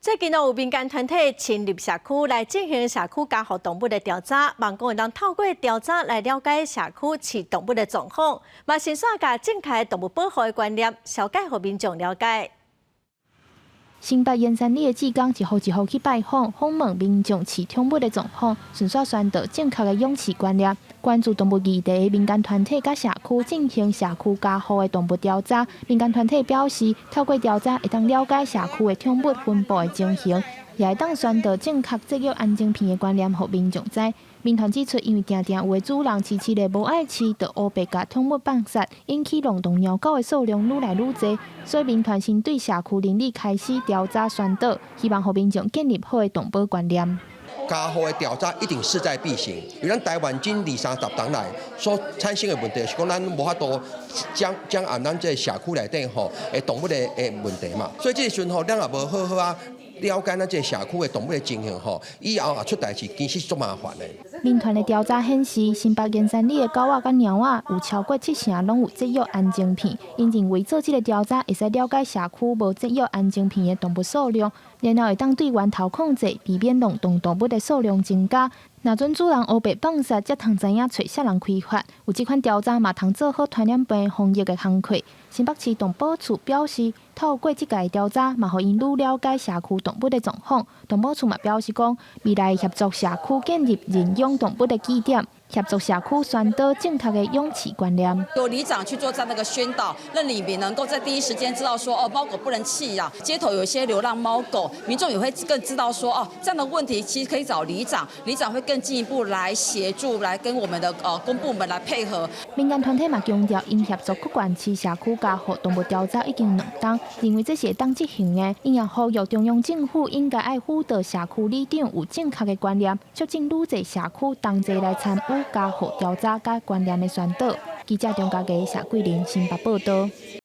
最近有民間團體深入社區來進行社區家護動物的調查，望講會當透過調查來了解社區飼動物的狀況，嘛順紲共正確動物保護的觀念，紹介予民眾了解。新北員山里的志工一戶一戶去拜訪，訪問民眾飼寵物的狀況，順紲宣導正確的養飼觀念。關注動物議題的民間團體佮社區進行社區家護的動物調查。民間團體表示，透過調查會當了解社區的寵物分布的情形，也會當宣導正確節約安全片的觀念，予民眾知。民團指出，因為定定有的主人飼飼咧無愛飼，就烏白共寵物放殺，引起浪蕩貓狗的數量愈來愈濟，所以民團先對社區鄰里開始調查宣導，希望予民眾建立好的動保觀念。家護的調查一定勢在必行，因為咱台灣這二三十年來所產生的問題是講咱無法度掌掌握咱這个社區內底吼的動物的問題嘛，所以這個時陣吼，咱也無好好啊了解咱這个社區的動物的情形吼，以後也出代誌其實足麻煩的。民團的調查顯示，新北員山里的狗仔佮貓仔有超過七成攏有節約安全片。𪜶認為做這个調查會使了解社區無節約安全片的動物數量，然後會當對源頭控制，避免浪蕩動物的數量增加。若準主人烏白放殺，才通知影揣啥人開罰。有這款調查嘛，通做好傳染病防疫的工課。新北市動保處表示，透過這屆調查，嘛予𪜶愈了解社區動物的狀況。動保處嘛表示講，未來協助社區建立認養動物的據點，協助社區宣導正確的養飼觀念。由里長去做這樣的一個宣導，讓里民能夠在第一時間知道說，哦，貓狗不能棄養，街頭有一些流浪貓狗，民眾也會更知道說，哦，這樣的問題其實可以找里長，里長會更進一步來協助，來跟我們的公部門來配合。民間團體嘛強調，𪜶協助各縣市社區家護動物調查已經兩冬，認為這是會當執行的。𪜶也呼籲中央政府應該愛輔導社區里長有正確的觀念，促進愈濟社區同齊來參與家護調查佮觀念的宣導。記者張家傑、謝桂林新北報道。